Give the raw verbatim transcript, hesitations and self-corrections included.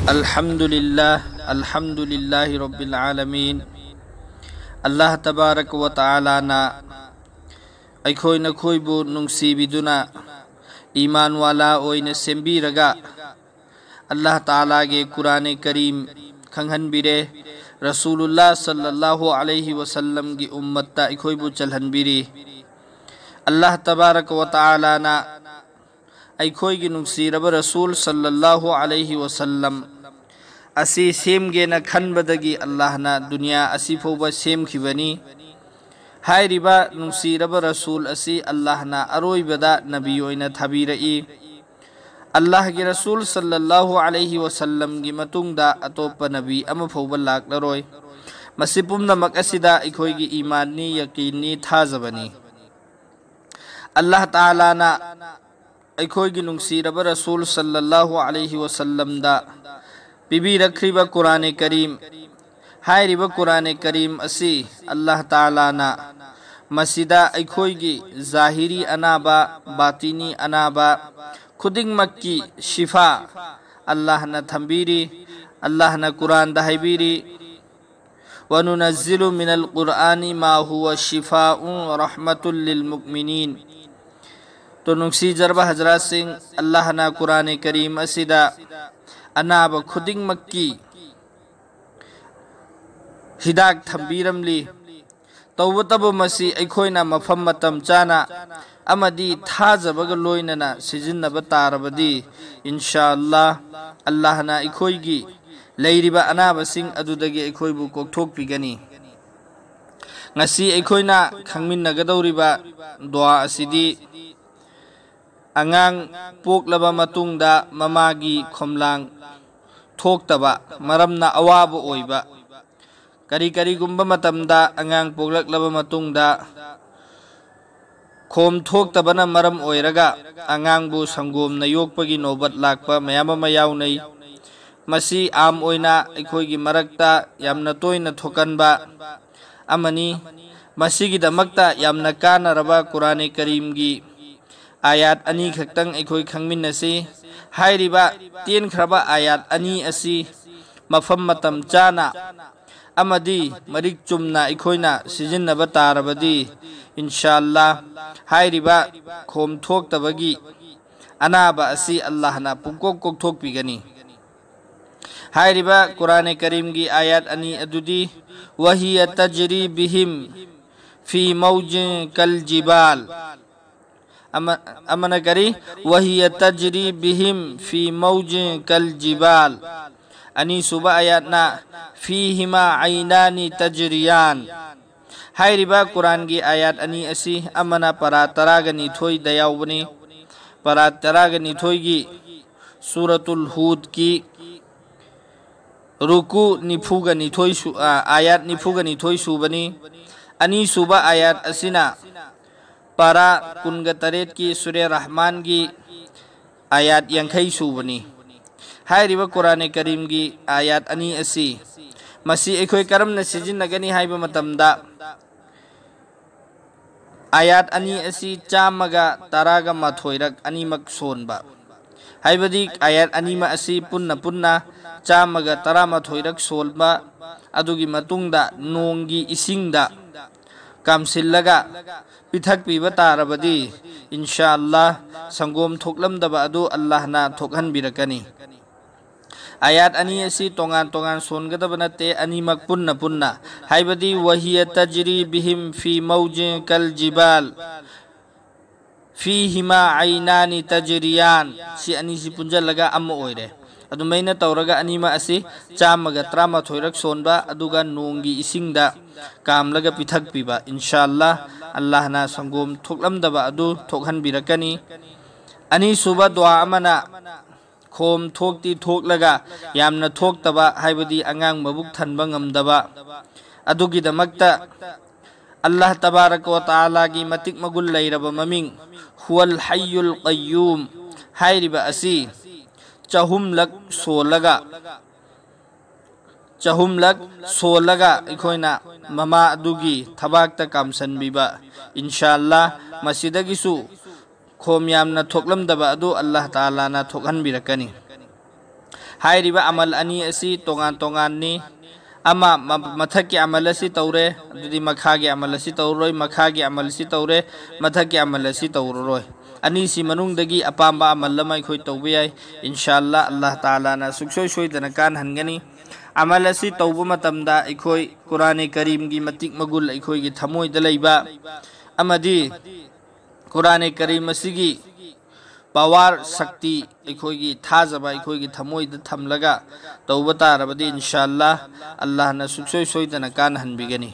الحمد لله، الحمد لله رب العالمين. ꯑꯜꯂꯥꯍ ꯇꯕꯥꯔꯛ ꯋ ꯇꯥꯂꯥꯅ ꯑꯩꯈꯣꯏ ꯅꯈꯣꯏꯕꯨ ꯅꯨꯡꯁꯤꯕꯤꯗꯨꯅ ꯏꯃꯥꯟ ꯋꯥꯂꯥ ꯑꯣꯏꯅ ꯁꯦꯝꯕꯤꯔꯒ ꯑꯜꯂꯥꯍ ꯇꯥꯂꯥꯒꯤ ꯀꯨꯔꯥꯅꯦ ꯀꯔꯤꯝ ꯈꯪꯍꯟꯕꯤꯔꯦ꯫ ꯔꯁꯨꯂꯨꯜꯂꯥꯍ ꯁꯜꯂꯜꯂꯥꯍꯨ ꯑꯂꯩꯍꯤ ꯋꯁꯜꯂꯝꯒꯤ ꯎꯝꯃꯠꯇ ꯑꯩꯈꯣꯏꯕꯨ ꯆꯜꯍꯟꯕꯤꯔꯤ꯫ ꯑꯜꯂꯥꯍ ꯇꯕꯥꯔꯛ ꯋ ꯇꯥꯂꯥꯅ ꯑꯩꯈꯣꯏꯒꯤ ꯅꯨꯡꯁꯤꯔꯕ ꯔꯁꯨꯜ ꯁꯜꯂꯜꯂꯥꯍꯨ ꯑꯂꯩꯍꯤ ꯋꯁꯜꯂꯝ ꯑꯁꯤ ꯁꯦꯝꯒꯦꯅ ꯈꯟꯕꯗꯒꯤ ꯑꯜꯂꯥꯍꯅ ꯗꯨꯅꯤꯌꯥ ꯑꯁꯤ ꯐꯥꯎꯕ ꯁꯦꯝꯈꯤꯕꯅꯤ꯫ ꯍꯥꯏꯔꯤꯕ ꯅꯨꯡꯁꯤꯔꯕ ꯔꯁꯨꯜ ꯑꯁꯤ ꯑꯜꯂꯥꯍꯅ ꯑꯔꯣꯏꯕꯗ ꯅꯕꯤ ꯑꯣꯏꯅ ꯊꯥꯕꯤꯔꯛꯏ꯫ ꯑꯜꯂꯥꯍꯒꯤ ꯔꯁꯨꯜ ꯁꯜꯂꯜꯂꯥꯍꯨ ꯑꯂꯩꯍꯤ ꯋꯁꯜꯂꯝꯒꯤ ꯃꯇꯨꯡꯗ ꯑꯇꯣꯞꯄ ꯅꯕꯤ ꯑꯃ ꯐꯥꯎꯕ ꯂꯥꯛꯂꯔꯣꯏ꯫ ꯃꯁꯤ ꯄꯨꯝꯅꯃꯛ ꯑꯁꯤꯗ ꯑꯩꯈꯣꯏꯒꯤ ꯏꯃꯥꯟꯅꯤ, ꯌꯀꯤꯟꯅꯤ, ꯊꯥꯖꯕꯅꯤ꯫ ꯑꯜꯂꯥꯍ ꯇꯥꯂꯥꯅ ꯑꯩꯈꯣꯏꯒꯤ ꯅꯨꯡꯁꯤꯔꯕ ꯔꯁꯨꯜ ꯁꯜꯂꯜꯂꯥꯍꯨ ꯑꯂꯩꯍꯤ ꯋꯁꯜꯂꯝꯗ ꯄꯤꯕꯤꯔꯛꯈ꯭ꯔꯤꯕ ꯀꯨꯔꯥꯅꯦ ꯀꯔꯤꯝ, ꯍꯥꯏꯔꯤꯕ ꯀꯨꯔꯥꯅꯦ ꯀꯔꯤꯝ ꯑꯁꯤ ꯑꯜꯂꯥꯍ ꯇꯥꯂꯥꯅ ꯃꯁꯤꯗ ꯑꯩꯈꯣꯏꯒꯤ ꯖꯥꯍꯤꯔꯤ ꯑꯅꯥꯕ, ꯕꯥꯇꯤꯅꯤ ꯑꯅꯥꯕ ꯈꯨꯗꯤꯡꯃꯛꯀꯤ ꯁꯤꯐꯥ ꯑꯜꯂꯥꯍꯅ ꯊꯝꯕꯤꯔꯤ꯫ ꯑꯜꯂꯥꯍꯅ ꯀꯨꯔꯥꯟꯗ ꯍꯥꯏꯕꯤꯔꯤ, وننزل من القرآن ما هو شفاء ورحمة للمؤمنين. ꯇꯣ ꯅꯨꯡꯁꯤꯖꯔꯕ ꯍꯖꯔꯥꯠꯁꯤꯡ, ꯑꯜꯂꯥꯍꯅ ꯀꯨꯔꯥꯅꯦ ꯀꯔꯤꯝ ꯑꯁꯤꯗ ꯑꯅꯥꯕ ꯈꯨꯗꯤꯡꯃꯛꯀꯤ ꯍꯤꯗꯥꯛ ꯊꯝꯕꯤꯔꯝꯂꯤ꯫ ꯇꯧꯕꯇꯕꯨ ꯃꯁꯤ ꯑꯩꯈꯣꯏꯅ ꯃꯐꯝ ꯃꯇꯝ ꯆꯥꯅ ꯑꯃꯗꯤ ꯊꯥꯖꯕꯒ ꯂꯣꯏꯅꯅ ꯁꯤꯖꯤꯟꯅꯕ ꯇꯥꯔꯕꯗꯤ, ꯏꯟꯁꯥ ꯑꯜꯂꯥꯍ, ꯑꯜꯂꯥꯍꯅ ꯑꯩꯈꯣꯏꯒꯤ ꯂꯩꯔꯤꯕ ꯑꯅꯥꯕꯁꯤꯡ ꯑꯗꯨꯗꯒꯤ ꯑꯩꯈꯣꯏꯕꯨ ꯀꯣꯛꯊꯣꯛꯄꯤꯒꯅꯤ꯫ ꯉꯁꯤ ꯑꯩꯈꯣꯏꯅ ꯈꯪꯃꯤꯟꯅꯒꯗꯧꯔꯤꯕ ꯗꯨꯋꯥ ꯑꯁꯤꯗꯤ ꯑꯉꯥꯡ ꯄꯣꯛꯂꯕ ꯃꯇꯨꯡꯗ ꯃꯃꯥꯒꯤ ꯈꯣꯝꯂꯥꯡ ꯊꯣꯛꯇꯕ ꯃꯔꯝꯅ ꯑꯋꯥꯕ ꯑꯣꯏꯕ, ꯀꯔꯤ ꯀꯔꯤꯒꯨꯝꯕ ꯃꯇꯝꯗ ꯑꯉꯥꯡ ꯄꯣꯛꯂꯛꯂꯕ ꯃꯇꯨꯡꯗ ꯈꯣꯝ ꯊꯣꯛꯇꯕꯅ ꯃꯔꯝ ꯑꯣꯏꯔꯒ ꯑꯉꯥꯡꯕꯨ ꯁꯪꯒꯣꯝꯅ ꯌꯣꯛꯄꯒꯤ ꯅꯣꯕꯠ ꯂꯥꯛꯄ ꯃꯌꯥꯝ ꯑꯃ ꯌꯥꯎꯅꯩ꯫ ꯃꯁꯤ ꯑꯥꯝ ꯑꯣꯏꯅ ꯑꯩꯈꯣꯏꯒꯤ ꯃꯔꯛꯇ ꯌꯥꯝꯅ ꯇꯣꯏꯅ ꯊꯣꯛꯀꯟꯕ ꯑꯃꯅꯤ꯫ ꯃꯁꯤꯒꯤꯗꯃꯛꯇ ꯌꯥꯝꯅ ꯀꯥꯟꯅꯔꯕ ꯀꯨꯔꯥꯅꯦ ꯀꯔꯤꯝꯒꯤ ꯑꯥꯌꯥꯠ ꯑꯅꯤꯈꯛꯇꯪ ꯑꯩꯈꯣꯏ ꯈꯪꯃꯤꯟꯅꯁꯤ꯫ ꯍꯥꯏꯔꯤꯕ ꯇꯦꯟꯈ꯭ꯔꯕ ꯑꯥꯌꯥꯠ ꯑꯅꯤ ꯑꯁꯤ ꯃꯐꯝ ꯃꯇꯝ ꯆꯥꯅ ꯑꯃꯗꯤ ꯃꯔꯤꯛ ꯆꯨꯝꯅ ꯑꯩꯈꯣꯏꯅ ꯁꯤꯖꯤꯟꯅꯕ ꯇꯥꯔꯕꯗꯤ, ꯏꯟꯁꯥ ꯑꯜꯂꯥ, ꯍꯥꯏꯔꯤꯕ ꯈꯣꯝ ꯊꯣꯛꯇꯕꯒꯤ ꯑꯅꯥꯕ ꯑꯁꯤ ꯑꯜꯂꯥꯍꯅ ꯄꯨꯡꯀꯣꯛ ꯀꯣꯛꯊꯣꯛꯄꯤꯒꯅꯤ꯫ ꯍꯥꯏꯔꯤꯕ ꯀꯨꯔꯥꯅꯦ ꯀꯔꯤꯝꯒꯤ ꯑꯥꯌꯥꯠ ꯑꯅꯤ ꯑꯗꯨꯗꯤ, "ꯋꯥꯍꯤꯌ ꯇꯖꯔꯤ ꯕꯤꯍꯤꯝ ꯐꯤ ꯃꯧꯖ ꯀꯜ ꯖꯤꯕꯥꯜ", ꯑꯃ-, ꯑꯃꯅ ꯀꯔꯤ? "ꯋꯥꯍꯤꯌ ꯇꯖꯔꯤ ꯕꯤꯍꯤꯝ ꯐꯤ ꯃꯧꯖ ꯀꯜ ꯖꯤꯕꯥꯜ"꯫ ꯑꯅꯤꯁꯨꯕ ꯑꯥꯌꯥꯠꯅ, "ꯐꯤꯍꯤꯃꯥ ꯑꯩꯅꯥꯅꯤ ꯇꯖꯔꯤꯌꯥꯟ"꯫ ꯍꯥꯏꯔꯤꯕ ꯀꯨꯔꯥꯟꯒꯤ ꯑꯥꯌꯥꯠ ꯑꯅꯤ ꯑꯁꯤ ꯑꯃꯅ ꯄꯔꯥ ꯇꯔꯥꯒ ꯅꯤꯊꯣꯏꯗ ꯌꯥꯎꯕꯅꯤ꯫ ꯄꯔꯥ ꯇꯔꯥꯒ ꯅꯤꯊꯣꯏꯒꯤ ꯁꯨꯔꯇꯨꯜ ꯍꯨꯗꯀꯤ ꯔꯨꯀꯨ ꯅꯤꯐꯨꯒ ꯅꯤꯊꯣꯏ ꯁꯨ-, ꯑ, ꯑꯥꯌꯥꯠ ꯅꯤꯐꯨꯒ ꯅꯤꯊꯣꯏ ꯁꯨꯕꯅꯤ꯫ ꯑꯅꯤꯁꯨꯕ ꯑꯥꯌꯥꯠ ꯑꯁꯤꯅ ꯄꯥꯔꯥ ꯀꯨꯟꯒ ꯇꯔꯦꯠꯀꯤ ꯁꯨꯔꯦ ꯔꯍꯃꯥꯟꯒꯤ ꯑꯥꯌꯥꯠ ꯌꯥꯡꯈꯩ ꯁꯨꯕꯅꯤ꯫ ꯍꯥꯏꯔꯤꯕ ꯀꯨꯔꯥꯅꯦ ꯀꯔꯤꯝꯒꯤ ꯑꯥꯌꯥꯠ ꯑꯅꯤ ꯑꯁꯤ, ꯃꯁꯤ ꯑꯩꯈꯣꯏ ꯀꯔꯝꯅ ꯁꯤꯖꯤꯟꯅꯒꯅꯤ ꯍꯥꯏꯕ ꯃꯇꯝꯗ, ꯑꯥꯌꯥꯠ ꯑꯅꯤ ꯑꯁꯤ ꯆꯥꯝꯃꯒ ꯇꯔꯥꯒ ꯃꯥꯊꯣꯏꯔꯛ ꯑꯅꯤꯃꯛ ꯁꯣꯟꯕ, ꯍꯥꯏꯕꯗꯤ ꯑꯥꯌꯥꯠ ꯑꯅꯤꯃꯛ ꯑꯁꯤ ꯄꯨꯟꯅ ꯄꯨꯟꯅ ꯆꯥꯝꯃꯒ ꯇꯔꯥꯃꯥꯊꯣꯏꯔꯛ ꯁꯣꯟꯕ, ꯑꯗꯨꯒꯤ ꯃꯇꯨꯡꯗ ꯅꯣꯡꯒꯤ ꯏꯁꯤꯡꯗ ꯀꯥꯝꯁꯤꯜꯂꯒ ꯄꯤꯊꯛꯄꯤꯕ ꯇꯥꯔꯕꯗꯤ, ꯏꯟꯁꯥ ꯑꯜꯂꯥ, ꯁꯪꯒꯣꯝ ꯊꯣꯛꯂꯝꯗꯕ ꯑꯗꯨ ꯑꯜꯂꯥꯍꯅ ꯊꯣꯛꯍꯟꯕꯤꯔꯛꯀꯅꯤ꯫ ꯑꯥꯌꯥꯠ ꯑꯅꯤ ꯑꯁꯤ ꯇꯣꯉꯥꯟ ꯇꯣꯉꯥꯟ ꯁꯣꯟꯒꯗꯕ ꯅꯠꯇꯦ, ꯑꯅꯤꯃꯛ ꯄꯨꯟꯅ ꯄꯨꯟꯅ, ꯍꯥꯏꯕꯗꯤ, "ꯋꯥꯍꯤꯌ ꯇꯖꯔꯤ ꯕꯤꯍꯤꯝ ꯐꯤ ꯃꯧꯖ ꯀꯜ ꯖꯤꯕꯥꯜ, ꯐꯤꯍꯤꯃꯥ ꯑꯩꯅꯥꯅꯤ ꯇꯖꯔꯤꯌꯥꯟ", ꯁꯤ ꯑꯅꯤꯁꯤ ꯄꯨꯟꯖꯜꯂꯒ ꯑꯃ ꯑꯣꯏꯔꯦ꯫ ꯑꯗꯨꯃꯥꯏꯅ ꯇꯧꯔꯒ ꯑꯅꯤꯃꯛ ꯑꯁꯤ ꯆꯥꯝꯃꯒ ꯇꯔꯥꯃꯥꯊꯣꯏꯔꯛ ꯁꯣꯟꯕ, ꯑꯗꯨꯒ ꯅꯣꯡꯒꯤ ꯏꯁꯤꯡꯗ ꯀꯥꯝꯂꯒ ꯄꯤꯊꯛꯄꯤꯕ꯫ ꯏꯟꯁꯥ ꯑꯜꯂꯥ, ꯑꯜꯂꯥꯍꯅ ꯁꯪꯒꯣꯝ ꯊꯣꯛꯂꯝꯗꯕ ꯑꯗꯨ ꯊꯣꯛꯍꯟꯕꯤꯔꯛꯀꯅꯤ꯫ ꯑꯅꯤꯁꯨꯕ ꯗꯨꯋꯥ ꯑꯃꯅ, ꯈꯣꯝ ꯊꯣꯛꯇꯤ ꯊꯣꯛꯂꯒ ꯌꯥꯝꯅ ꯊꯣꯛꯇꯕ, ꯍꯥꯏꯕꯗꯤ ꯑꯉꯥꯡ ꯃꯕꯨꯛ ꯊꯟꯕ ꯉꯝꯗꯕ, ꯑꯗꯨꯒꯤꯗꯃꯛꯇ ꯑꯜꯂꯥꯍ ꯇꯕꯥꯔꯛ ꯋ ꯇꯥꯂꯥꯒꯤ ꯃꯇꯤꯛ ꯃꯒꯨꯟ ꯂꯩꯔꯕ ꯃꯃꯤꯡ, "ꯍꯨꯋꯜ ꯍꯩꯌꯨꯜ ꯀꯩꯌꯨꯝ" ꯍꯥꯏꯔꯤꯕ ꯑꯁꯤ ꯆꯍꯨꯝꯂꯛ ꯁꯣꯜꯂꯒ, ꯆꯍꯨꯝꯂꯛ ꯁꯣꯜꯂꯒ ꯑꯩꯈꯣꯏꯅ ꯃꯃꯥ ꯑꯗꯨꯒꯤ ꯊꯕꯥꯛꯇ ꯀꯥꯝꯁꯟꯕꯤꯕ꯫ ꯏꯟꯁꯥ ꯑꯜꯂꯥ, ꯃꯁꯤꯗꯒꯤꯁꯨ ꯈꯣꯝ ꯌꯥꯝꯅ ꯊꯣꯛꯂꯝꯗꯕ ꯑꯗꯨ ꯑꯜꯂꯥꯍ ꯇꯥꯂꯥꯅ ꯊꯣꯛꯍꯟꯕꯤꯔꯛꯀꯅꯤ꯫ ꯍꯥꯏꯔꯤꯕ ꯑꯃꯜ ꯑꯅꯤ ꯑꯁꯤ ꯇꯣꯉꯥꯟ ꯇꯣꯉꯥꯟꯅꯤ꯫ ꯑꯃ ꯃ-, ꯃꯊꯛꯀꯤ ꯑꯃꯜ ꯑꯁꯤ ꯇꯧꯔꯦ, ꯑꯗꯨꯗꯤ ꯃꯈꯥꯒꯤ ꯑꯃꯜ ꯑꯁꯤ ꯇꯧꯔꯔꯣꯏ, ꯃꯈꯥꯒꯤ ꯑꯃꯜ ꯑꯁꯤ ꯇꯧꯔꯦ, ꯃꯊꯛꯀꯤ ꯑꯃꯜ ꯑꯁꯤ ꯇꯧꯔꯔꯣꯏ꯫ ꯑꯅꯤꯁꯤ ꯃꯅꯨꯡꯗꯒꯤ ꯑꯄꯥꯝꯕ ꯑꯃꯜ ꯑꯃ ꯑꯩꯈꯣꯏ ꯇꯧꯕ ꯌꯥꯏ꯫ ꯏꯟꯁꯥ ꯑꯜꯂꯥꯍ, ꯑꯜꯂꯥꯍ ꯇꯥꯂꯥꯅ ꯁꯨꯡꯁꯣꯏ ꯁꯣꯏꯗꯅ ꯀꯥꯟꯍꯟꯒꯅꯤ꯫ ꯑꯃꯜ ꯑꯁꯤ ꯇꯧꯕ ꯃꯇꯝꯗ ꯑꯩꯈꯣꯏ ꯀꯨꯔꯥꯅꯦ ꯀꯔꯤꯝꯒꯤ ꯃꯇꯤꯛ ꯃꯒꯨꯜ ꯑꯩꯈꯣꯏꯒꯤ ꯊꯃꯣꯏꯗ ꯂꯩꯕ ꯑꯃꯗꯤ ꯀꯨꯔꯥꯅꯦ ꯀꯔꯤꯝ ꯑꯁꯤꯒꯤ ꯄꯋꯥꯔ, ꯁꯛꯇꯤ, ꯑꯩꯈꯣꯏꯒꯤ ꯊꯥꯖꯕ ꯑꯩꯈꯣꯏꯒꯤ ꯊꯃꯣꯏꯗ ꯊꯝꯂꯒ ꯇꯧꯕ ꯇꯥꯔꯕꯗꯤ ꯏꯟꯁꯥ ꯑꯜꯂꯥꯍ, ꯑꯜꯂꯥꯍꯅ ꯁꯨꯡꯁꯣꯏ ꯁꯣꯏꯗꯅ ꯀꯥꯟꯅꯍꯟꯕꯤꯒꯅꯤ꯫